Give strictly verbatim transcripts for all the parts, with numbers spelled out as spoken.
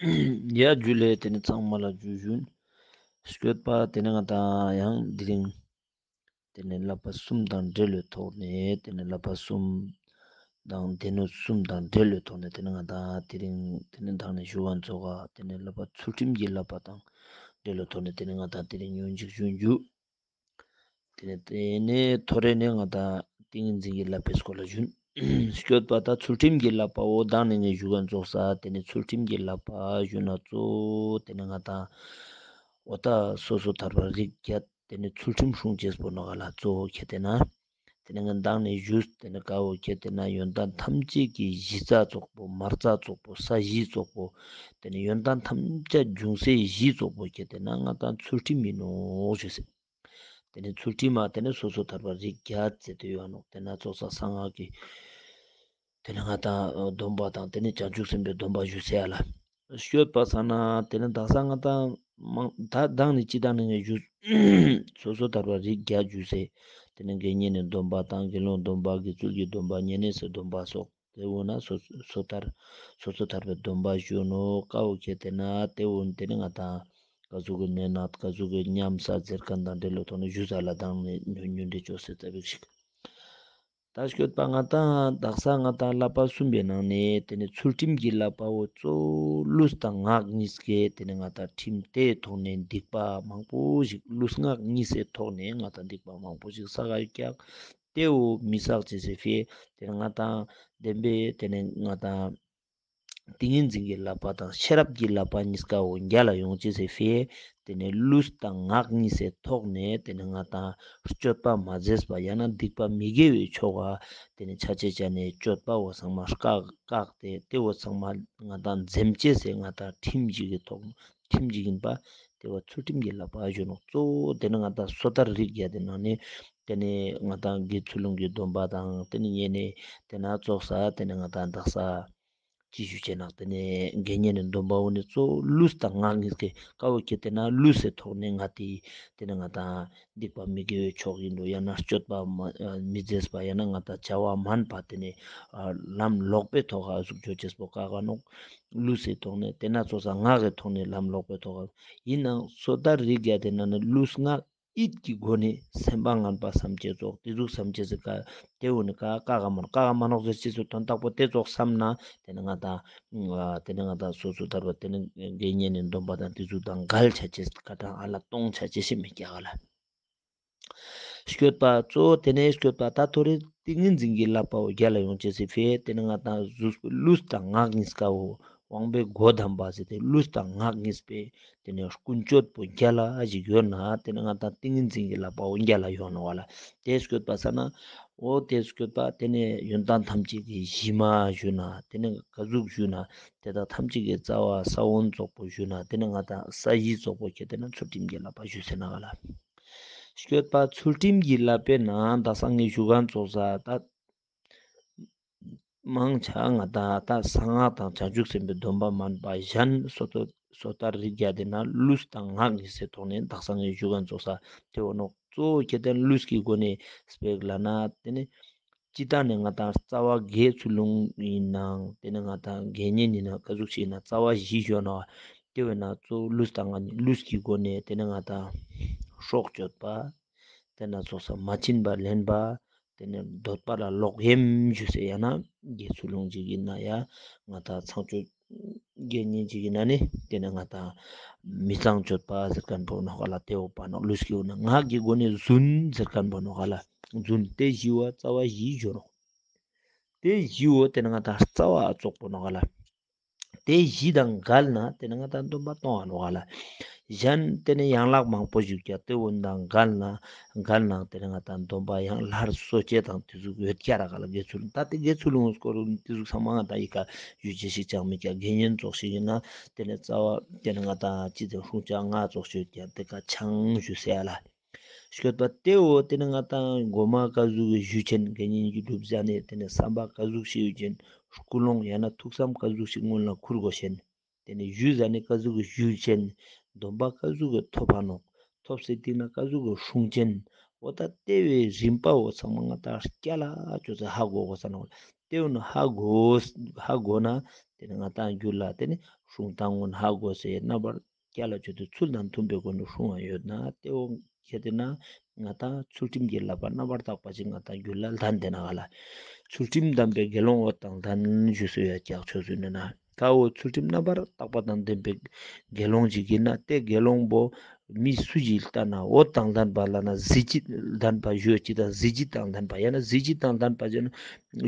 ཡ་ཇུ་ལེ། ཏེ་ནེ་ཚང་མ་ལ་ཇུ་ཞུན། སྐྱོད་པ་ཏེ་ནེ་ང་དང་ཡང་དེ་རིང་ཏེ་ནེ་བསླབ་པ་གསུམ་དང་འབྲེལ་བའི་ཐོག་ནེ་ཏེ་ནེ་བསླབ་པ་གསུམ་དང་སྡེ་སྣོད་གསུམ་དང་འབྲེལ་བའི་ཐོག་ནེ་ཏེ་ནེ་ང་དང་དེ་རིང་ཏེ་ནེ་མདང་ནེ་ཞུ་བ་ཙོགས་ཏེ་ནེ་བསླབ་པ་ཚུལ་ཁྲིམས་ཀྱི་བསླབ་པ་དང་འབྲེལ་བའི་ཐོག་ནེ་ཏེ་ནེ་ང་དང་དེ་རིང་ཉུང་ཅིག་ཞུ་རྒྱུ། ཏེ་ནེ་ཏེ་ནེ་ཐོ་རེ་ནེ་ང་དང་ཏིང་ངེ་འཛིན་གྱི་བསླབ་པའི་སྐོར་ལ་ཞུན། སྐྱོད་པ་ད་ཚུལ་ཁྲིམས་ཀྱི་བསླབ་པ་བོ་མདང་ནེ་ངས་ཞུ་བ་ཙོགས་ཏེ་ནེ་ཚུལ་ཁྲིམས་ཀྱི་བསླབ་པ་ཞུ་ན་གཙོ་བོ་ཏེ་ནེ་ང་དང་འོ་ད་སོ་སོ་ཐར་པ་རིགས་བརྒྱད་ཏེ་ནེ་ཚུལ་ཁྲིམས་སྲུང་ཅེས་པོ་ནོག་ག་ལ། གཙོ་བོ་ཁྱེར་ཏེ་ན་ཏེ་ནེ་ང་མདང་ནེ་ཞུས་ཏེ་ནེ་ཀ་བོ་ཁྱེར་ཏེ་ན་ཡོན་ཏན་ཐམས་ཅད་ཀྱི་གཞི་རྩ་ཙོགས་པོ་མ་རྩ་ཙོགས་པོ་ས་གཞི་ཙོགས་པོ་ཏེ་ནེ་ཡོན་ཏན་ཐམས་ཅད་འབྱུང་སའི་གཞི་ཙོགས་པོ་ཁྱེར་ཏེ་ན་ང་དང་ཚུལ་ཁྲིམས་ཨིན་ནོག་ཞུས་སེ། ཏེ་ནེ་ཚུལ་ཁྲིམས་མ་ཏེ་ནེ་སོ་སོ་ཐར་པ་རིགས་བརྒྱད་ཟེར་ཏེ་ཡོད་ནོག། ཏེ་ནེ་ཚོགས་བསགས་གསང་སྔགས་ཀྱི་ཏེ་ནེ་ང་དང་སྡོམ་པ་དང་ཏེ་ནེ་བྱང་ཆུབ་སེམས་དཔའི་སྡོམ་པ་ཞུས་སེ་ཡ་ལ། སྐྱོད་པ་ས་ན་ཏེ་ནེ་དག་ས་ང་དང་མང་ད་མདང་ནེ་ཅི་མདང་ནེ་ངས་ཞུས། སོ་སོ་ཐར་པ་རིགས་བརྒྱད་ཞུས་སེ། ཏེ་ནེ་དགེ་བསྙེན་ནི་སྡོམ་པ་དང་དགེ་སློང་སྡོམ་པ་དགེ་ཚུལ་གྱི་སྡོམ་པ་བསྙེན་གནས་སི་སྡོམ་པ་སོགས། ཏེ་བོ་ན་སོ་སོ་ཐར་སོ་སོ་ཐར་པའི་སྡོམ་པ་ཞུ་ནོག། ཀ་བོ་ཁྱེར་ཏེ་ན་ཏེ་བོ་ཏེ་ནེ་ང་དང་ཀ་ཟུག་གི་ནོད་ན་ཀ་ཟུག་གི་ཉམས་ས་ཟེར་ཁན་དང་འབྲེལ་ལོ་ཐོག་ནེ་ཞུས་ས་ལ་མདང་ནེ་ཉུ་ཉུ་འདྲེ་ཅོས་སེ་ཙ་པིག་ཞིག། ད་སྐྱོད་པ་ང་དང་དག་ས་ང་དང་བསླབ་པ་གསུམ་པའི་ནང་ནེ་ཏེ་ནེ་ཚུལ་ཁྲིམས་ཀྱི་བསླབ་པ་བོ་གཙོ་བོ་ལུས་དང་ངག་གཉིས་ཀའི་ཏེ་ནེ་ང་དང་ཁྲིམས་ཏེའི་ཐོག་ནེ་སྡིག་པ་མང་པོ་ཞིག་ལུས་ངག་གཉིས་སི་ཐོག་ནེ་ང་དང་སྡིག་པ་མང་པོ་ཞིག་བསགས་ཡོད་ཀྱག། ཏེ་བོ་མི་བསགས་ཅེས་སི་ཕིའ་ཏེ་ནེ་ང་དང་བདེན་པའི་ཏེ་ནེ་ང་དང་ཏིང་ངེ་འཛིན་གྱི་བསླབ་པ་དང་ཤེས་རབ་ཀྱི་བསླབ་པ་གཉིས་ཀ་བོ་རྒྱལ་ལ་ཡོང་ཅེས་སི་ཕིའ་ཏེ་ནེ་ལུས་དང་ངག་གཉིས་སི་ཐོག་ནེ་ཏེ་ནེ་ང་དང་སྤྱོད་པ་མ་མཛེས་པ་ཡང་ན་སྡིག་པ་མི་དགེ་བའི་ཕྱོགས་ཀ་ཏེ་ནེ་ཆ་ཅེས་ཅན་ནི་སྤྱོད་པ་བོ་ཚང་མ་བཀག་བཀག་སྟེ་ཏེ་བོ་ཚང་མ་ང་དང་འཛེམ་ཅེས་སི་ང་དང་ཁྲིམས་ཤིག་གི་ཐོག་ཁྲིམས་ཤིག་ཨིན་པ། ཏེ་བོ་ཚུལ་ཁྲིམས་ཀྱི་བསླབ་པ་ཞུ་ནོག། གཙོ་བོ་ཏེ་ནེ་ང་དང་སོ་ཐར་རིགས་བརྒྱད་དི་ནང་ནེ་ཏེ་ནེ་ང་དང་དགེ་ཚུལ་སློང་གི་སྡོམ་པ་དང་ཏེ་ནེ་ཉེ་ནེ་ཏེ་ནེ་ཚོགས་ས་ཏེ་ནེ་ང་དང་དག་ས་ཅི་ཞུ་ཅེས་ནོག། ཏེ་ནེ་དགེ་བསྙེན་ནི་སྡོམ་པ་བོ་ནི་གཙོ་བོ་ལུས་དང་ངག་གཉིས་ཀའི་ཀ་བོ་ཁྱེར་ཏེ་ན་ལུས་སི་ཐོག་ནེ་ང་ཏི་ཏེ་ནེ་ང་དང་སྡིག་པ་མི་དགེ་བའི་ཕྱོགས་ཨིན་འགྲོ་ཡང་ན་སྤྱོད་པ་མ་མི་མཛེས་པ་ཡང་ན་ང་དང་བྱ་བ་དམན་པ་ཏེ་ནེ་ལམ་ལོག་པའི་ཐོག་ཨ་ཟུག་ཅོ་ཅེས་པོ་བཀག་ག་ནོག། ལུས་སི་ཐོག་ནེ་ཏེ་ནེ་ཚོགས་ས་ངག་གི་ཐོག་ནེ་ལམ་ལོག་པའི་ཐོག་ཨིན་ནའང་སོ་ཐར་རིགས་བརྒྱད་དི་ནང་ནེ་ལུས་ངག་ཡིད་ཀྱི་སྒོ་ནེ་སེམས་པ་ངན་པ་བསམ་ཅེས་ཙོགས་ཏེ་ཟུག་བསམ་ཅེས་སི་ཀ་ཏེ་བོ་ནི་ཀ་བཀག་ག་མ་ནོག། བཀག་ག་མ་ནོག་ཟེར་ཅེས་སི་དོན་དག་པོ་ཏེ་ཙོགས་བསམ་ན་ཏེ་ནེ་ང་དང་ཨ་ཏེ་ནེ་ང་དང་སོ་སོ་ཐར་པ་ཏེ་ནེ་དགེ་བསྙེན་ནི་སྡོམ་པ་དང་ཏེ་ཟུག་དང་འགལ་ཆ་ཅེས་ཀ་དང་ཨ་ལ་གཏོང་ཆ་ཅེས་ཤིག་མི་རྒྱག་ག་ལ། སྐྱོད་པ་གཙོ་བོ་ཏེ་ནེ་སྐྱོད་པ་ད་ཐོ་རེ་ཏིང་ངེ་འཛིན་གྱི་བསླབ་པ་བོ་རྒྱལ་ལ་ཡོང་ཅེས་སི་ཕིའ་ཏེ་ནེ་ང་དང་གཟུགས་པོ་ལུས་དང་ངག་གཉིས་ཀ་བོ་དབང་པོའི་སྒོ་བསྡམས་པ་ཟེར་ཏེ་ལུས་དང་ངག་གཉིས་པའི་ཏེ་ནེ་ཀུན་སྤྱོད་པོ་རྒྱལ་ལ་ཞིག་ཡོད་ན་ཏེ་ནེ་ང་དང་ཏིང་ངེ་འཛིན་གྱི་བསླབ་པ་བོ་རྒྱལ་ལ་ཡོང་ནོག་ག་ལ། ཏེ་སྐྱོད་པ་ས་ན་འོ་ཏེ་སྐྱོད་པ་ཏེ་ནེ་ཡོན་ཏན་ཐམས་ཅད་ཀྱི་གཞི་མ་ཞུ་ན་ཏེ་ནེ་ཀ་ཟུག་ཞུ་ན་ཏེ་དག་ཐམས་ཅད་ཀྱི་རྩ་བ་ས་བོན་ཙོགས་པོ་ཞུ་ན་ཏེ་ནེ་ང་དང་ས་གཞི་ཙོགས་པོ་ཁྱེར་ཏེ་ན་ཚུལ་ཁྲིམས་ཀྱི་བསླབ་པ་ཞུ་ཟེར་ན་ག་ལ། སྐྱོད་པ་ཚུལ་ཁྲིམས་ཀྱི་བསླབ་པའི་ནང་དག་ས་ངས་ཞུ་ག་ཙོགས་ས་ད་མང་ཆེ་ང་དང་ད་གསང་སྔགས་དང་བྱང་ཆུབ་སེམས་དཔའི་སྡོམ་པ་དམན་པ་གཞན་སོ་ཐར་སོ་ཐར་རིགས་བརྒྱད་དི་ནང་ལུས་དང་ངག་གཉིས་སི་ཐོག་ནེ་དག་ས་ངས་ཞུ་ག་ཙོགས་ས་ཏེ་བོ་ནོག། གཙོ་བོ་ཁྱེར་ཏེ་ན་ལུས་ཀྱི་སྒོ་ནེ་སྤེག་ལ་ན་ཏེ་ནེ་སྤྱིར་བཏང་ནེ་ང་དང་རྩ་བ་དགེ་ཚུལ་སློང་ཨིན་ནའང་ཏེ་ནེ་ང་དང་དགེ་བསྙེན་ཨིན་ན་ཀ་ཟུག་ཞིག་ཨིན་ན་རྩ་བ་བཞི་ཞུ་ནོག། ཏེ་བོ་ན་གཙོ་བོ་ལུས་དང་ངག་ལུས་ཀྱི་སྒོ་ནེ་ཏེ་ནེ་ང་དང་སྲོག་གཅོད་པ། ཏེ་ནེ་ཚོགས་ས་མ་བྱིན་པ་ལེན་པ། ཏེ་ནེ་འདོད་པ་ལ་ལོག་གཡེམ་ཞུ་ཟེར་ཡང་ན་དགེ་ཚུལ་སློང་ཅིག་ཨིན་ན་ཡང་ང་དང་ཚངས་སྤྱོད་དགེ་བསྙེན་ཅིག་ཨིན་ན་ནི་ཏེ་ནེ་ང་དང་མི་ཚངས་སྤྱོད་པ་ཟེར་ཁན་པོ་ནོག་ག་ལ། ཏེ་བོ་པ་ནོག། ལུས་ཀྱི་སྒོ་ནེ་ངག་གི་སྒོ་ནེ་རྫུན་ཟེར་ཁན་པོ་ནོག་ག་ལ། རྫུན་ཏེ་བཞི་བོ་རྩ་བ་བཞི་ཞུ་ནོག། ཏེ་བཞི་བོ་ཏེ་ནེ་ང་དང་རྩ་བ་ཙོགས་པོ་ནོག་ག་ལ། ཏེ་བཞི་དང་འགལ་ན་ཏེ་ནེ་ང་དང་སྡོམ་པ་གཏོང་བ་ནོག་ག་ལ། གཞན་ཏེ་ནེ་ཡན་ལག་མང་པོ་ཞིག་ཀྱང་ཏེ་བོ་དང་འགལ་ན་འགལ་ན་ཏེ་ནེ་ང་དང་སྡོམ་པ་ཡང་སླར་གསོ་ཅེས་དང་ཏེ་ཟུག་ཡོད་ཀྱག་ར་ག་ལ། དགེ་ཚུལ་ད་ཏེ་དགེ་ཚུལ་སློང་སྐོར་ཏེ་ཟུག་ཚང་མ་ང་དང་ཡི་ག་ཞུ་ཅེས་ཤིག་ཅང་མེད་ཀྱག། དགེ་བསྙེན་ཙོགས་ཤིག་ཨིན་ན་ཏེ་ནེ་རྩ་བ་ཏེ་ནེ་ང་དང་ཅི་ཏེ་སྲུང་བྱ་ལྔ་ཙོགས་ཤིག་ཡོད་ཀྱག། ཏེ་ཀ་ཆང་ཞུ་ཟེར་ཡ་ལ། སྐྱོད་པ་ཏེ་བོ་ཏེ་ནེ་ང་དང་གོ་མ་ཀ་ཟུག་གི་ཞུ་ཅེན་དགེ་བསྙེན་གྱི་སྒྲུབ་ཟ་ནེ་ཏེ་ནེ་བསམ་པ་ཀ་ཟུག་ཞིག་ཡོད་ཅེན་ཀུན་སློང་ཡང་ན་ཐུགས་བསམ་ཀ་ཟུག་ཞིག་སྔོན་ལ་ཁུར་དགོས་ཤེན། ཏེ་ནེ་ཞུ་ཟ་ནེ་ཀ་ཟུག་གི་ཞུ་ཅེན་སྡོམ་པ་ཀ་ཟུག་གི་ཐོབ་པ་ནོག། ཐོབ་སྟེ་སྟིང་ནེ་ཀ་ཟུག་གི་སྲུང་ཅེན་འོ་ད་ཏེ་བོའི་རིམ་པ་བོ་ཚང་མ་ང་དང་རྒྱལ་ལ་ཅོས་ཏེ་ཧ་གོ་དགོས་ས་ནོག། ཏེ་བོ་ནི་ཧ་གོ་ཧ་གོ་ན་ཏེ་ནེ་ང་དང་རྒྱུད་ལ་ཏེ་ནེ་ སྲུང་སྟངས་ཀུན་ཧ་གོ་སེ་རྣམ་པར་རྒྱལ་ལ་སྤྱོད་དེ་ཚུལ་དང་མཐུན་པའི་སྒོ་ནས་སྲུང་བ་ཡོད་ན་དེ་འོ་ཁྱེད་དེ་ན་ང་ཏང་ཚུལ་ཁྲིམས་ཀྱི་བསླབ་པ་རྣམ་པར་དག་པ་ཅིག་ང་ཏང་རྒྱུད་ལ་ལྡན་དེ་ན་ག་ལ། ཚུལ་ཁྲིམས་ལྡན་པའི་དགེ་སློང་འོ་དང་ལྡན་ཞུ་སེ་ཡོད་ཀྱག་ཆོས་སུ་ནི་ན། ཀ་བོ་ཚུལ་ཁྲིམས་རྣམ་པར་དག་པ་དང་ལྡན་པའི་དགེ་སློང་ཅིག་ཡིན་ན་དེ་དགེ་སློང་པོ་མི་སུ་ཞིག་ལྟ་ན་འོ་དང་ལྡན་པ་ལ་ན་གཟི་བརྗིད་ལྡན་པ་ཞུ་ཅིག་དང་གཟི་བརྗིད་དང་ལྡན་པ་ཡང་ན་གཟི་བརྗིད་དང་ལྡན་པ་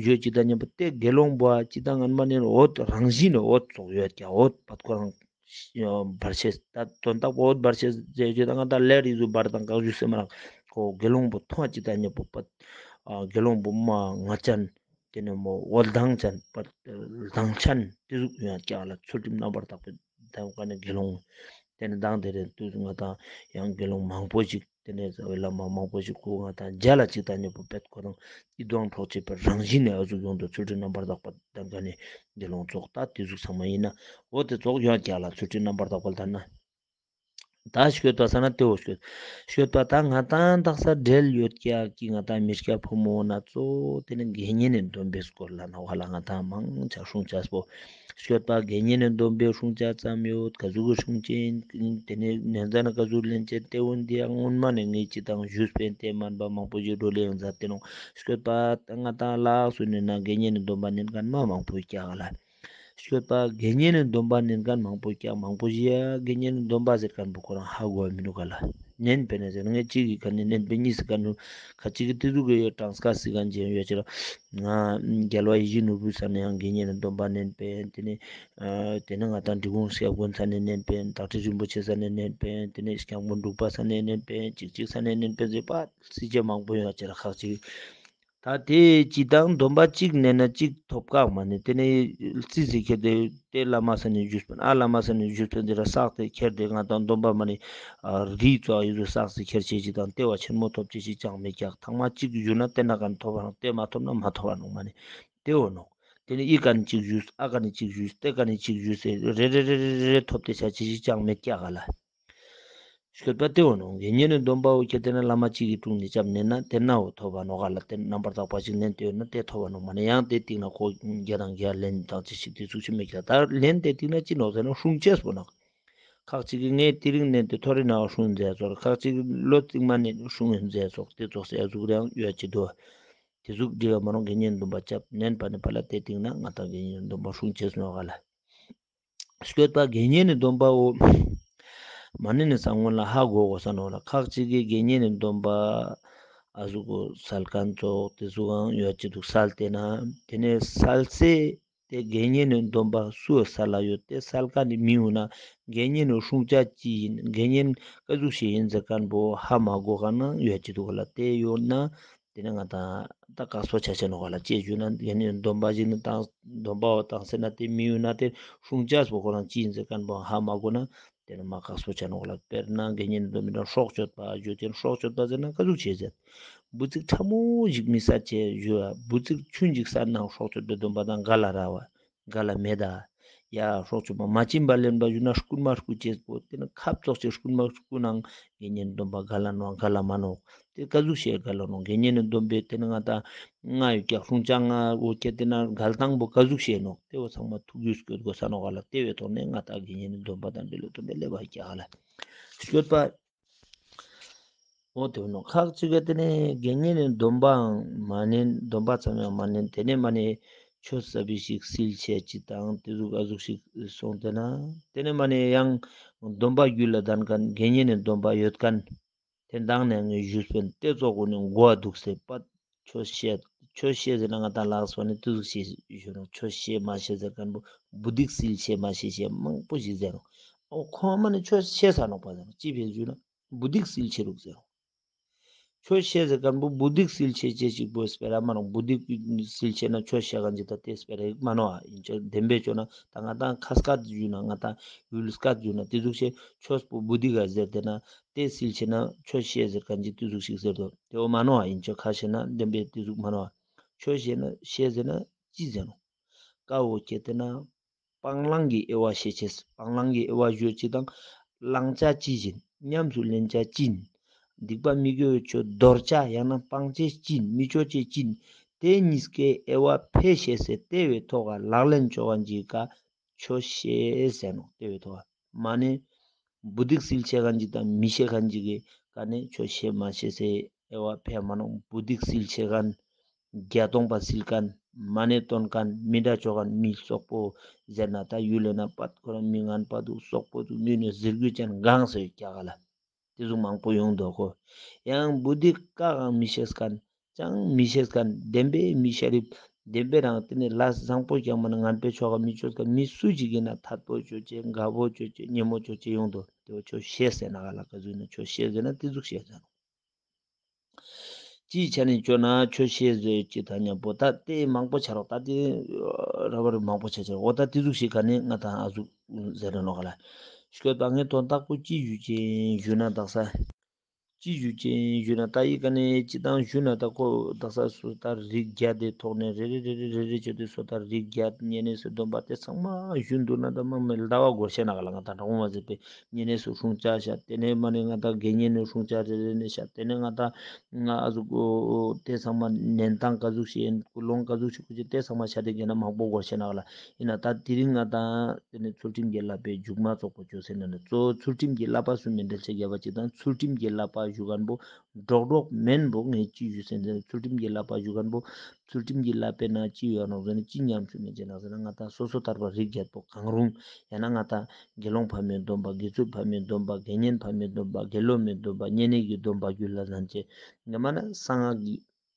ཞུ་ཅིག་དང་མཉམ་པོ་དེ་དགེ་སློང་པོ་ཅིག་དང་ངན་མ་ནི་འོ་རང་བཞིན་ནི་འོ་ཙོགས་ཡོད་ཀྱག་འོ་བར་ཁོ་རང་བར་ཆད་ད་དོན་དག་པོ་འོ་བར་ཆད་ཟེར་ཅིག་དང་ང་ད་ལེ་རི་ཟུ་བར་དང་གག་ཞུ་སེ་མ་རང་ཁོ་དགེ་སློང་པོ་མཐོང་ཅིག་དང་མཉམ་པོ་པ་དགེ་སློང་པོ་མ་ང་ཅན། དེ་ནས་མོ་འོ་ལྡང་ཅན་པ་ལྡང་ཅན་དེ་ཟུག་ཡོད་ཀྱག་ལ། ཚུལ་ཁྲིམས་རྣམ་པར་དག་པའི་དེ་ཀ་ནས་དགེ་སློང་། དེ་ནས་མདང་དེ་རེད་དུས་ང་དང་ཡང་དགེ་སློང་མང་པོ་ཞིག་དེ་ནས་བླ་མ་མང་པོ་ཞིག་ཁོ་ང་དང་མཇལ་ལ་ཅིག་དང་མཉམ་པོ་པད་ཁོ་རང་ཡིད་དབང་འཕྲོག་བྱེད་པའི་རང་བཞིན་ནས་ཨ་ཟུག་ཡོང་དུ་ཚུལ་ཁྲིམས་རྣམ་པར་དག་པ་དེ་ཀ་ནས་དགེ་སློང་ཙོགས་ད་དེ་ཟུག་ཚང་མ་ཡིན་ན་འོ་དེ་ཙོགས་ཡོད་ཀྱག་ལ། ཚུལ་ཁྲིམས་རྣམ་པར་དག་པ་ལ་ད་ན། ད་སྤྱོད་པ་ས་ན་དེ་འོ་སྤྱོད། སྤྱོད་པ་ད་ང་དང་དག་ས་འབྲེལ་ཡོད་ཀྱག་གི་ང་དང་མི་སྐྱ་ཕོ་མོ་ན་ཚོ་དེ་ནི་དགེ་བསྙེན་ནི་སྡོམ་པའི་སྐོར་ལ་ན་བ་ལ་ང་དང་མང་ཆ་སྲུང་ཅེས་པོ། སྤྱོད་པ་དགེ་བསྙེན་ནི་སྡོམ་པའི་སྲུང་ཅེས་ཙམ་ཡོད་ག་ཟུག་གི་སྲུང་ཅེས་ཡིན་དེ་ནི་ནན་ཙ་ན་ག་ཟུག་ལེན་ཅེས་དེ་འོ་འདི་ཡང་སྔོན་མ་ནས་ངེས་ཅི་དང་ཞུས་པའི་དེ་མན་པ་མང་པོ་ཞིག་འགྲོ་ལེ་ཡང་མཛད་དེ་ནོ། སྤྱོད་པ་ད་ང་དང་ལགས་སུ་ནི་ན་དགེ་བསྙེན་ནི་སྡོམ་པ་ནན་མཁན་མ་མང་པོ་ཀྱག་ལ། སྤྱོད་པ་དགེ་བསྙེན་ནི་སྡོམ་པ་ནན་མཁན་མང་པོ་ཀྱག་མང་པོ་ཞིག་ཡ་དགེ་བསྙེན་ནི་སྡོམ་པ་ཟེར་མཁན་པོ་ཁོ་རང་ཧ་གོ་མི་འདུག་ག་ལ། ནན་པེ་ནེ་ཟེར་ན་ངས་གཅིག་གི་ཁ་ནས་ནན་པེ་གཉིས་སི་ཁ་ནས་ཁ་གཅིག་གི་དེ་ཟུག་གི་གྲངས་ཀ་སི་ཁ་ཅན་ཡོད་ཅེ་ལ། ང་རྒྱལ་བ་ཡིད་བཞིན་ནོར་བུ་ས་ནས་ཡང་དགེ་བསྙེན་ནི་སྡོམ་པ་ནན་པེ་དེ་ནས་དེ་ནས་ང་དང་འབྲི་གུང་སྐྱབས་མགོན་ས་ནས་ནན་པེ་བདག་ཁྲི་རིན་པོ་ཆེ་ས་ནས་ནན་པེ་དེ་ནས་སྐྱབས་མགོན་འབྲུག་པ་ས་ནས་ནན་པེ་གཅིག་གཅིག་ས་ནས་ནན་པེ་ཟེར་པ་སི་ཅེ་མང་པོ་ཡོད་ཅེ་ལ་ཁ་གཅིག་ད་དེ་ཅི་དང་སྡོམ་པ་གཅིག་ནན་ན་གཅིག་ཐོབ་ཀག་མ་ནི་དེ་ནས་རྩིས་སི་ཁྱེར་ཏེ་དེ་བླ་མ་ས་ནས་ཞུས་པ་ཨ་བླ་མ་ས་ནས་ཞུས་པ་འདི་ར་བསགས་ཏེ་ཁྱེར་ཏེ་ང་དང་སྡོམ་པ་མ་ནི་རིགས་ཙོགས་ཡོད་ཚུལ་བསགས་སི་ཁྱེར་ཅེས་ཅི་དང་དེ་བ་ཆེན་མོ་ཐོབ་ཅེས་ཅི་ཅང་མེད་ཀག་ཐང་མ་གཅིག་ཞུ་ན་དེ་ན་ག་ནས་ཐོབ་པ་ནོག་དེ་མ་ཐོབ་ན་མ་ཐོབ་པ་ནོག་མ་ནི་དེ་འོ་ནོག་དེ་ནས་ཨི་ཀ་ནས་གཅིག་ཞུས་ཨ་ཀ་ནས་གཅིག་ཞུས་དེ་ཀ་ནས་གཅིག་ཞུས་ཟེར་རེ་རེ་རེ་རེ་རེ་ཐོབ་སྟེ་ཆ་ཅེས་ཅི་ཅང་མེད་ཀག་ག་ལ། སྤྱོད་པ་དེ་འོ་ནོ། དགེ་བསྙེན་ནི་སྡོམ་པ་འོ་ཁྱེར་ཏེ་ན་བླ་མ་གཅིག་གི་དྲུང་ནས་རྐྱབ་ནས་ན་དེ་ན་འོ་ཐོབ་པ་ནོག་ག་ལ། དེ་རྣམ་པར་དག་པ་ཞིག་ལེན་ཏེ་ཡོད་ན་དེ་ཐོབ་པ་ནོག་མ་ནི་ཡང་དེ་སྟིང་ན་ཁོ་བརྒྱ་དང་བརྒྱ་ལེན་དང་ཅི་ཞིག་དེ་ཚུགས་ཤིག་མེད་ཀག་ད་ལེན་དེ་སྟིང་ན་ཅི་ནོག་ཟེར་ན་སྲུང་ཅེས་པོ་ནོག་ཁ་ཅིག་གི་ངས་དེ་རིང་ནས་དེ་ཐོ་རེ་ན་སྲུང་མཛད་ཚོར། ཁ་ཅིག་གི་ལོ་ཚིགས་མ་ནས་སྲུང་མཛད་ཚོགས་དེ་ཚོགས་སེ་ཨ་ཟུག་རེ་ཡང་ཡོད་ཅི་འདུག་དེ་ཟུག་འདི་ལ་མ་རུང་དགེ་བསྙེན་སྡོམ་པ་རྐྱབ་ནན་པ་ནི་ཕ་ལ་དེ་སྟིང་ན་ང་དང་དགེ་བསྙེན་སྡོམ་པ་སྲུང་ཅེས་ནོག་ག་ལ། སྤྱོད་པ་དགེ་བསྙེན་ནི་སྡོམ་པའོ། མ་ནི་ནི་ས་སྔོན་ལ་ཧ་གོ་གོ་ས་ནོག་ལ། ཁ་ཅིག་གི་དགེ་བསྙེན་ནི་སྡོམ་པ་ཨ་ཟུག་གོ་སལ་མཁན་ཙོགས་དེ་ཟུག་ཡང་ཡོད་ཅི་འདུག་སལ་ཏེ་ན་དེ་ནས་སལ་སེ་དེ་དགེ་བསྙེན་ནི་སྡོམ་པ་སུ་སལ་ལ་ཡོད་དེ་སལ་མཁན་ནི་མི་འོ་ན་དགེ་བསྙེན་ནི་སྲུང་བྱ་ཅི་ཡིན་དགེ་བསྙེན་ཀ་ཟུག་ཞིག་ཡིན་ཟེར་མཁན་པོ་ཧ་མ་གོ་མཁན་ཡང་ཡོད་ཅི་འདུག་ག་ལ། དེ་ཡོད་ན། དེ་ནས་ང་དང་ད་བཀག་སོ་ཆ་ཆ་ནོག་ལ། ཅི་ཞུ་ན་དགེ་བསྙེན་སྡོམ་པ་ཞིག་ནི་དང་སྡོམ་པ་བོ་དང་ཟེར་ན་དེ་མི་ཡུལ་ན་དེ་སྲུང་བྱ་སོ་ཁོ་རང་ཅི་ཡིན་ཟེར་མཁན་པོ་ཧ་མ་གོ་ན་དེ་ནས་མ་བཀག་སོ་ཆ་ནོག་ལ། དཔེར་ན་དགེ་བསྙེན་སྡོམ་པའི་ནང་སྲོག་གཅོད་པ་ཞུ་དེ་སྲོག་གཅོད་པ་ཟེར་ན་ཀ་ཟུག་བྱེད་ཟེར། འབུ་ཚིག་ཕྲ་མོ་ཞིག་མི་ཟ་ཅེས་ཞུ་བ། འབུ་ཚིག་ཆུན་ཞིག་ཟ་ན་སྲོག་གཅོད་པའི་སྡོམ་པ་དང་འགལ་ལ་ར་བ། འགལ་ལ་མེད་ད། ཡ་སྲོག་གཅོད་པ་མ་བྱིན་པ་ལེན་པ་ཞུ་ན་རྐུན་མ་རྐུ་ཅེས་པོ་དེ་ནི་ཁབ་ཙོགས་ཅེས་རྐུན་མ་རྐུ་ནང་དགེ་བསྙེན་སྡོམ་པ་འགལ་ལ་ནོག་འགལ་ལ་མ་ནོག་དེ་ཀ་ཟུག་ཤེས་འགལ་ལ་ནོག་དགེ་བསྙེན་ནི་སྡོམ་པའི་དེ་ནི་ང་དང་ལྔ་ཡོད་ཀྱག་སྲུང་བྱ་ལྔ་འོ་ཁྱེར་ཏེ་ན་འགལ་སྟངས་པོ་ཀ་ཟུག་ཤེས་ནོག་དེ་བོ་ཚང་མ་ཐུགས་རྒྱུས་སྐྱོད་དགོས་ས་ནོག་ག་ལ། དེ་བའི་ཐོག་ནས་ང་དང་དགེ་བསྙེན་ནི་སྡོམ་པ་དང་འབྲེལ་ལོ་སྡོམ་པའི་ལེ་བ་ཀྱག་ག་ལ། སྤྱོད་པ། འོ་དེ་ནོ་ཁག་ཅིག་ག་དེ་ནས་དགེ་བསྙེན་ནི་སྡོམ་པའང་མ་ནན། སྡོམ་པ་ཙམ་ཡང་མ་ནན། དེ་ནས་མ་ནི་ཆོས་ཟབ་བི་ཞིག་སིལ་ཆ་ཅིག་དང་དེ་ཟུག་ཨ་ཟུག་ཞིག་སོང་དེ་ན་དེ་ནས་མ་ནི་ཡང་སྡོམ་པ་རྒྱུད་ལ་ལྡན་མཁན་དགེ་བསྙེན་ནི་སྡོམ་པ་ཡོད་མཁན་དེ་མདང་ནས་ངས་ཞུས་པའི་དེ་ཙོགས་ཀུན་ནི་མགོ་བ་འདུག་སེ་པ། ཆོས་བཤད། ཆོས་བཤད་ཟེར་ན་ང་དང་ལགས་སོ་ནི་དེ་ཟུག་ཞིག་ཞུ་ནོ། ཆོས་བཤད་མ་བཤད་ཟེར་མཁན་པོ་བུ་དིག་སིལ་ཆ་མ་བཤད་ཆ་མང་པོ་ཞིག་ཟེར་ནོ། འོ་ཁོང་མ་ནི་ཆོས་བཤད་ས་ནོག་པ་ཟེར་ནོ། ཅི་བེ་ཞུ་ན་བུ་དིག་སིལ་ཆ་རུག་ཟེར་ནོ། ཆོས་བཤད་ཟེར་མཁན་པོ་བུ་དིག་སིལ་ཆ་ཅེས་ཅིག་པོ་སྤེ་ར་མ་ནོག་བུ་དིག་སིལ་ཆ་ན་ཆོས་བཤད་མཁན་ཅིག་ད་དེ་སྤེ་ར་ཡིག་མ་ནོག་ཨ། ཡིན་ཆོག་བདེན་པའི་ཆོས་ན་ད་ང་དང་ཁ་སྐད་ཞུ་ན་ང་དང་ཡུལ་སྐད་ཞུ་ན་དེ་ཟུག་ཤེས་ཆོས་པོ་བུ་དིག་ག་ཟེར་དེ་ན་དེ་སིལ་ཆ་ན་ཆོས་བཤད་ཟེར་མཁན་ཅིག་དེ་ཟུག་ཞིག་ཟེར་དོ། དེ་བོ་མ་ནོག་ཨ། ཡིན་ཆོག་ཁ་ཤེས་ན་བདེན་པའི་དེ་ཟུག་མ་ནོག་ཨ། ཆོས་བཤད་ན་བཤད་ཟེར་ན་ཅི་ཟེར་ནོ། ཀ་བོ་ཁྱེར་ཏེ་ན། སྤང་བླང་གི་དབྱེ་བ་ཤེས་ཅེས། སྤང་བླང་གི་དབྱེ་བ་ཞུ་ཅིག་དང་། བླང་བྱ་ཅི་ཡིན། ཉམས་སུ་ལེན་བྱ་ཅི་ཡིན། སྡིག་པ་མི་དགེ་བའི་ཆོས་དོར་བྱ་ཡང་ན་སྤང་བྱ་ཅི་ཡིན། མི་ཆོག་བྱ་ཅི་ཡིན། དེ་གཉིས་ཀའི་དབྱེ་བ་ཕེ་ཤེས་སེ་དེ་བའི་ཐོག་ག་ལག་ལེན་ཆོ་ག་འཇིག་ག་ཆོས་ཤེས་ཟེར་ནོག། ཏེ་བོའི་ཐོག་མ་ནེ་བུ་དིག་སིལ་ཆེ་ཁན་ཅིག་དང་མི་ཤེས་ཁན་ཅིག་གི་ཀ་ནེ་ཆོས་ཤེས་མ་ཤེས་སེ་ཨེ་བ་ཕེ་མ་ནོག། བུ་དིག་སིལ་ཆེ་ཁན་བརྒྱ་སྟོང་པ་སིལ་ཁན་མ་ནེ་སྟོན་ཁན་མི་འདྲ་ཅོ་ཁན་མི་སོག་པོ་ཟེར་ན་ད་ཡུལ་ལེ་ན་པད་ཁོ་རང་མི་ངན་པ་དུག་སོག་པོ་དུག་མི་ནེ་ཟེར་རྒྱུ་ཅན་གང་སེ་ཡོད་ཀྱག་ག་ལ། ཏེ་ཟུག་མང་པོ་ཡོང་དོ་ཁོ། ཡང་བུ་དིག་ཀ་གང་མི་ཤེས་ཁན་ཅང་མི་ཤེས་ཁན་བདེན་པའི་མི་ཤེས་རིག་བདེན་པའི་རང་ཏེ་ནེ་ལས་བཟང་པོ་ཀྱང་མ་ནེ་ངན་པའི་ཆོ་ག་མི་ཅོ་ཁན་མི་སུ་ཅིག་ཨིན་ན་ཐད་པོ་ཅོ་ཅེས་དགའ་བོ་ཅོ་ཅེས་ཉེ་མོ་ཅོ་ཅེས་ཡོང་དོ། ཏེ་བོ་ཆོས་ཤེས་ཟེར་ན་ག་ལ་ཀ་ཟུག་ན་ཆོས་ཤེས་ཟེར་ན་ཏེ་ཟུག་ཤེས་ཟེར་ནོག། ཅིའི་ཆ་ནེ་ཅོ་ན་ཆོས་ཤེས་ཟེར་ཅི་ད་ཉམ་པོ་ད་ཏེ་མང་པོ་ཆ་རོག་ད་ཏེ་ར་བར་མང་པོ་ཆ་ཆ་རོག་འོ་ད་ཏེ་ཟུག་ཤེས་ཁན་ནི་ང་ད་ཨ་ཟུག་ཟེར་ར་ནོག་ག་ལ། ཤོད་པ་ངས་དོན་དག་པོ་ཅི་ཞུ་ཅེས་ཞུ་ན་དག་ས། ཅི་ཞུ་ཅེས་ཞུ་ན་ད་ཡི་ཀ་ནེ་ཅི་དང་ཞུ་ན་ད་ཁོ་དག་ས་སོ་ད་རིགས་བརྒྱད་དེ་ཐོག་ནེ་རེ་རེ་རེ་རེ་རེ་རེ་ཅོ་དེ་སོ་ད་རིགས་བརྒྱད་བསྙེན་གནས་སུ་སྡོམ་པ་ཏེ་ཚང་མ་ཞུ་དུག་ན་ད་མ་མེ་ལྡ་བ་སྒོར་ཤེས་ན་ག་ལ་ང་ད་གྲོགས་མོ་མ་ཟེར་པའི་བསྙེན་གནས་སུ་སྲུང་བྱ་ཤ། ཏེ་ནེ་མ་ནེ་ང་ད་དགེ་བསྙེན་ནི་སྲུང་བྱ་རེ་རེ་ནེ་ཤ། ཏེ་ནེ་ང་ད་ང་ཨ་ཟུག་ཏེ་ཚང་མ་ནན་ཏང་ཀ་ཟུག་ཤེས་ཀུན་སློང་ཀ་ཟུག་ཤེས་ཀུ་ཅི་ཏེ་ཚང་མ་ཤ་ཏེ་གེ་ན་མང་པོ་སྒོར་ཤེས་ན་ག་ལ། ཨིན་ན་ད་དེ་རིང་ང་ད་ཏེ་ནེ་ཚུལ་ཁྲིམས་ཀྱི་བསླབ་པའི་མཇུག་མ་ཚོགས་པོ་ཅོ་ཟེར་ན་ནི་གཙོ་བོ་ཚུལ་ཁྲིམས་ཀྱི་བསླབ་པ་སུམ་མི་འགྲེལ་ཆེ་རྒྱབ་པ་ཅིག་དང་ཚུལ་ཁྲིམས་ཀྱི་བསླབ་པ་ཞུ་ཁན་པོ་གྲོགས་གྲོགས་མེན་པོ་ངས་ཅི་ཞུ་ཟེར་ན་ཚུལ་ཁྲིམས་ཀྱི་བསླབ་པ་ཞུ་ཁན་པོ་ཚུལ་ཁྲིམས་ཀྱི་བསླབ་པའི་ནང་ཅི་ཡོད་ནོག་ཟེར་ན་ཅི་ཉམས་སུ་མེད་ཅེ་ན་ཟེར་ན་ང་ད་སོ་སོ་ཐར་པ་རིགས་བརྒྱད་པོ་གང་རུང་ཡང་ན་ང་ད་དགེ་སློང་ཕ་མའི་སྡོམ་པ་དགེ་ཚུལ་ཕ་མའི་སྡོམ་པ་དགེ་བསྙེན་ཕ་མའི་སྡོམ་པ་དགེ་སློབ་མའི་སྡོམ་པ་བསྙེན་གནས་ཀྱི་སྡོམ་པ་རྒྱུད་ལ་ལྡན་ཅེ་ང་མ་ན་གསང་སྔགས་ཀྱི་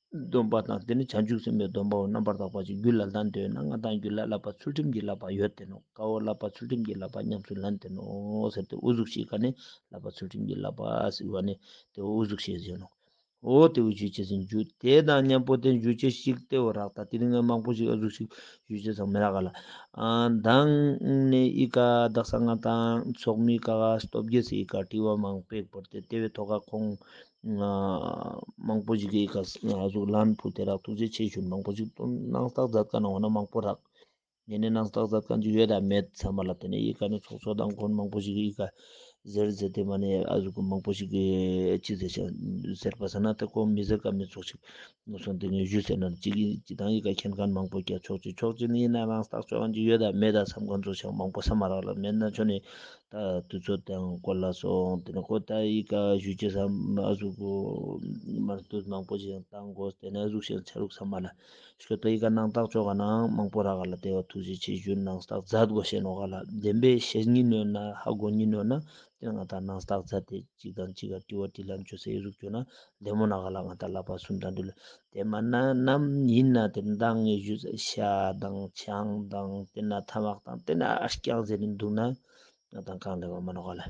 སྡོམ་པ་དང་ཏེ་ནེ་བྱང་ཆུབ་སེམས་དཔའི་སྡོམ་པའོ་རྣམ་པར་དག་པ་ཅིག་རྒྱུད་ལ་ལྡན་ཏེ་ཡོད་ན་ང་ད་རྒྱུད་ལ་བསླབ་པ་ཚུལ་ཁྲིམས་ཀྱི་བསླབ་པ་ཡོད་དེ་ནོག། ཀ་བོ་བསླབ་པ་ཚུལ་ཁྲིམས་ཀྱི་བསླབ་པ་ཉམས་སུ་ལེན་ཏེ་ནོག་ཟེར་ཏེ་འུ་ཟུག་ཤེས་ཁན་ནི་བསླབ་པ་ཚུལ་ཁྲིམས་ཀྱི་བསླབ་པ་ཟེར་བ་ནི་ཏེ་འུ་ཟུག་ཤེས་ཟེར་ནོག། འོ་ཏེ་འུ་ཞུ་ཅེས་ཟིན་རྒྱུ་ཏེ་དང་ཉམ་པོ་ཏེ་ཞུ་ཅེས་ཤིག་ཏེ་འོ་རག་ད་ཏེ་རིང་ང་མང་པོ་ཞིག་འུ་ཟུག་ཤིག་ཞུ་ཅེས་སང་མི་རག་ག་ལ། ཨ་དང་ནེ་ཨི་ཀ་དག་ས་ང་དང་ཚོགས་མི་ཀ་ག་སྟོབས་རྒྱལ་སི་ཨི་ཀ་དྲི་བ་མང་པོ་ཡོད་པོ་ཏེ་ཏེ་བའི་ཐོག་ཁ་ཁོང་ང་མང་པོ་ཞིག་གི་ཨི་ཀ་ང་ཟུག་ལན་ཕུལ་ཏེ་རག་ཐུགས་རྗེ་ཆེ་ཞུ་མང་པོ་ཞིག་ཏུ་ནང་རྟགས་མཛད་ཀ་ནང་འོ་ན་མང་པོ་རག། ཉེ་ནེ་ནང་རྟགས་མཛད་ཀ་ཅིག་ཡོད་དམ་མེད་ཚང་མ་ལ་ཏེ་ནེ་ཨི་ཀ་ནེ་ཚོགས་གཙོ་དང་ཁོང་མང་པོ་ཞིག་གི་ཨི་ཀ་ཟེར་ཟེར་ཏེ་མ་ནེ་ཨ་ཟུག་གི་མང་པོ་ཞིག་གི་ཅི་ཟེར་ཤ་ཟེར་པ་ས་ན་ཏེ་ཁོང་མི་ཟེར་ཀ་མི་ཚོགས་ཤིག་ངོ་སོང་ཏེ་ངས་ཞུས་ཟེར་ན་ཅིག་གི་ཅི་དང་ཨི་ཀ་མཁྱེན་མཁན་མང་པོ་ཀྱང་ཆོག་ཅིག་ཆོག་ཅིག་ནི་ཡིན་ན་ནང་རྟགས་ཆོག་ག་ཅིག་ཡོད་དམ་མེད་དམ་བསམ་མཁན་ཚོ་ཞིག་མང་པོ་ས་མ་རག་ལ་མེད་ན་ཆོ་ནི། ད་དུས་ཚོད་དང་སྐོར་ལ་སོང་ཏེ་ནེ་ཁོ་ད་ཨི་ཀ་ཞུ་ཅེས་སམ་ཨ་ཟུག་གོ་མར་དུས་མང་པོ་ཞིག་བཏང་དགོས་ཏེ་ནེ་ཨ་ཟུག་ཞིག་ཆ་རུག་ས་མ་ལ་ཤོད་ད་ཨི་ཀ་ནང་རྟགས་ཆོག་ག་ནང་མང་པོ་རག་ག་ལ་ཏེ་བ་ཐུགས་རྗེ་ཆེ་ཞུ་ནང་རྟགས་མཛད་དགོས་ཤེས་ནོག་ག་ལ་བདེན་པའི་ཤེས་ཉིན་ཡོད་ན་ཧ་གོ་ཉིན་ཡོད་ན་ཏེ་ང་ད་ནང་རྟགས་མཛད་དེ་གཅིག་དང་གཅིག་ག་དྲི་བ་དྲིས་ལན་ཅོ་སེ་ཨི་ཟུག་ཅོ་ན་བདེ་མོ་ནོག་ག་ལ་ང་ད་བསླབ་པ་གསུམ་དང་འབྲེལ་ཏེ་མ་ན་ནམ་ཡིན་ན་ཏེ་མདང་ངས་ཞུས་ཤ་དང་ཆང་དང་ཏེ་ན་ཐ་མག་དང་ཏེ་ན་ཨ་རྐྱང་ཟེར་ནི་འདུག་ན། ང་དང་གང་ལེ་བ་མ་ནོག་ག་ལ།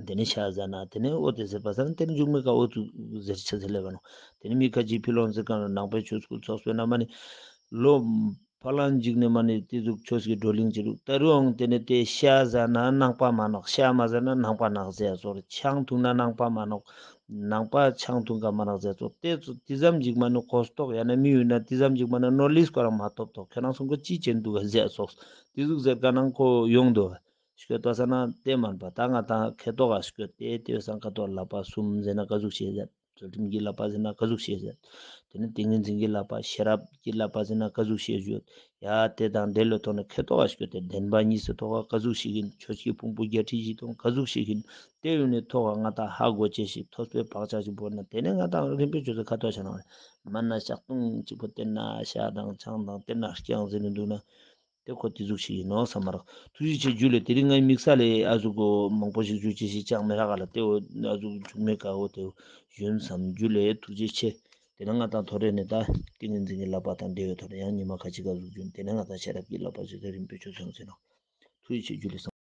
ཏེ་ནེ་ཤ་ཟ་ན་ཏེ་ནེ་འོ་ཏེ་ཟེར་པ་ས་ན་ཏེ་ནེ་མཇུག་མའི་ཀ་འོ་ཚུགས་ཟེར་ཆ་ཟེར་ལེ་བ་ནོག། ཏེ་ནེ་མི་ཁ་ཅིག་ཕི་ལོག་ཟེར་ག་ནང་པའི་ཆོས་སྐུལ་ཚོགས་པའི་ནང་མ་ནེ་ལོ་ཕ་ལང་ཅིག་ནེ་མ་ནེ་ཏེ་ཟུག་ཆོས་ཀྱི་བགྲོ་གླེང་ཅི་རུག་ད་རུང་ཏེ་ནེ་ཏེ་ཤ་ཟ་ན་ནང་པ་མ་ནོག། ཤ་མ་ཟ་ན་ནང་པ་ནོག་ཟེར་ཡ་ཚོགས། ཆང་འཐུང་ན་ནང་པ་མ་ནོག། ནང་པ་ཆང་འཐུང་ག་མ་ནོག་ཟེར་ཡ་ཚོགས། ཏེ་ཙམ་ཅིག་མ་ནེ་གོ་རྟོགས་ཡང་ན་མི་ཡུལ་ན་ཏེ་ཙམ་ཅིག་མ་ནེ་ནོ་ལེཇ་ཁོ་རང་མ་ཐོབ་ཐོག་ཁྱོད་རང་སོང་ག་ཅི་ཅན་འདུག་ག་ཟེར་ཡ་ཚོགས། ཏེ་ཟུག་ཟེར་ག་ནང་ཁོ་ཡོང་དོ། ཤོད་པ་ས་ན་ཏེ་མན་པ་ད་ང་དང་ཁེ་ཏོག་ག་ཤོད་ཏེ་ཏེ་སང་ཁ་ཏོག་བསླབ་པ་གསུམ་ཟེར་ན་ཀ་ཟུག་ཤེས་ཟེར། ཚུལ་ཁྲིམས་ཀྱི་བསླབ་པ་ཟེར་ན་ཀ་ཟུག་ཤེས་ཟེར། ཏེ་ནེ་ཏིང་ངེ་འཛིན་གྱི་བསླབ་པ་ཤེས་རབ་ཀྱི་བསླབ་པ་ཟེར་ན་ཀ་ཟུག་ཤེས་ཞུ། ཡ་ཏེ་དང་འབྲེལ་ལོ་ཐོག་ནེ་ཁེ་ཏོག་ག་ཤོད་ཏེ་བདེན་པ་གཉིས་སི་ཐོག་ག་ཀ་ཟུག་ཤེས་ཡིན། ཆོས་ཀྱི་ཕུང་པོ་བརྒྱད་ཁྲི་བཞི་སྟོང་ཀ་ཟུག་ཤེས་ཡིན། ཏེ་ཡོད་ནི་ཐོག་ག་ང་དང་ཧ་གོ་ཅེས་ཤིག་ཐོས་པའི་བག་ཆགས་ཤིག་བོར་ན་ཏེ་ནེ་ང་དང་རིམ་པས་ཆོས་སི་ཁ་ཏོག་ཆ་ན་མ་ན་ཤ་སྟོང་གཅིག་པོ་ཏེ་ན་ཤ་དང་ཆང་དང་ཏེ་ན་རྐྱང་ཟེར་ནི་འདུག་ན། ཏེ་ཁོ་ཏེ་ཟུག་ཤིག་ཡིན་ནོག་བསམ་མ་རག། ཐུགས་རྗེ་ཆེ་ཇུ་ལེ། དེ་རིང་ངའི་དམིགས་བསལ་ལས་ཨ་ཟུག་གོ་མང་པོ་ཞིག་ཞུ་ཅེས་ཤིག་ཅང་མི་རག་ག་ལ་ཏེ་འོ་ཨ་ཟུག་མཇུག་མའི་ཀ་འོ་ཏེ་ཞུན་བསམ། ཇུ་ལེ་ཐུགས་རྗེ་ཆེ། ཏེ་ནེ་ང་དང་ཐོ་རེ་ནེ་ད་ཏིང་ངེ་འཛིན་གྱི་བསླབ་པ་དང་འབྲེལ་བའི་ཐོག་ནེ་ཡང་ཉི་མ་ཁ་ཅིག་ཨ་ཟུག་ཞུན། ཏེ་ནེ་ང་དང་ཤེས་རབ་ཀྱི་བསླབ་པ་ཞུ་ཏེ་རིམ་པས་ཆོས་སོང་ཟེར་ནོག། ཐུགས་རྗེ་ཆེ་ཇུ་ལེ།